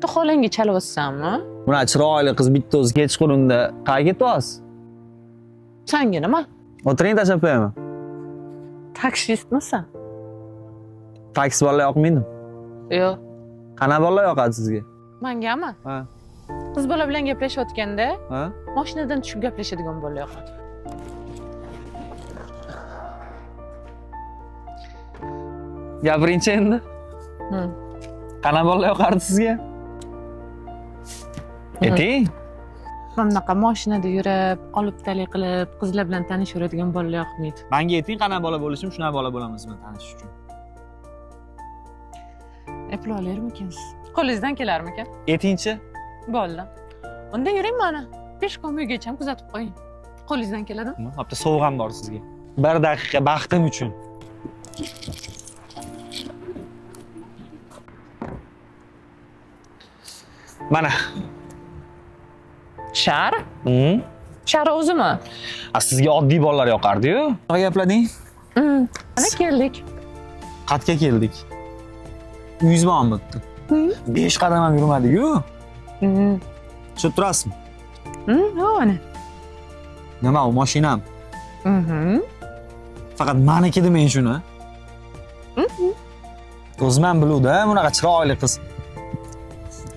Bitta xolangga chalyapsanmi? Bunaqa chiroyli qiz bitta o'zi kechqurunda qayerga ketyapsiz? Sanga nima? O'tiring, tashlab qo'yaman. Taksistmisan? Taksi bolalar yoqmaydimi? Yo'q. Qanaqa bolalar yoqadi sizga? Mangami? Ha. Qiz bola bilan gaplashayotganda Ha? mashinadan tushib gaplashadigan bola yoqadi. Gapiringchi endi. Qanaqa bolalar yoqardi sizga? Ayting. Mana bunaqa mashinada yurib, olib talik qilib, qizlar bilan tanishaveradigan bolalar yoqmaydi. Menga ayting, qanaqa bola bo'lishim, shunaqa bola bo'laman siz bilan tanishish uchun. Eplay olarmikinsiz? Qo'lingizdan kelarmikan? Aytingchi. Bo'ldi. Unda yuring mana. Peshkom uygacha ham kuzatib qo'ying. Qo'lingizdan keladimi? Bitta sovg'am bor sizga. Bir daqiqa baxtim uchun. Mana. Shar? Shar o'zimi? A sizga oddiy bolalar yoqardi-yu. Nima gaplading? Mana keldik. Qatga keldik. Uyingiz bormi bu yerda? 5 qadam ham yurmadik-ku. Tushib turasizmi? Mana. Nima u mashinam? Faqat maniki demang shuni. O'zim ham biluvdim, bunaqa chiroyli qiz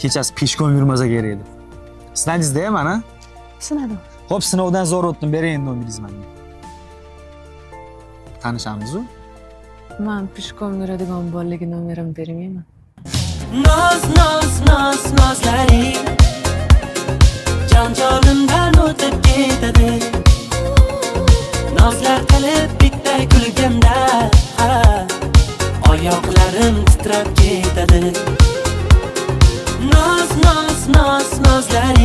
kechasi peshkom yurmasa kerak edi. Sinadingiz-da mana. Sinadim. Xo'p, sinovdan zo'r o'tdim, bering endi nomeringizni menga. Tanishamiz-u. Man peshkom yuradigan bolaga nomerimni bermayman. Noz noz noz nozlaring jon jonimdan o'tib ketadi. Nozlar qilib bitta kulganda ha, oyoqlarim titrab ketadi. Noz noz noz nozlaring.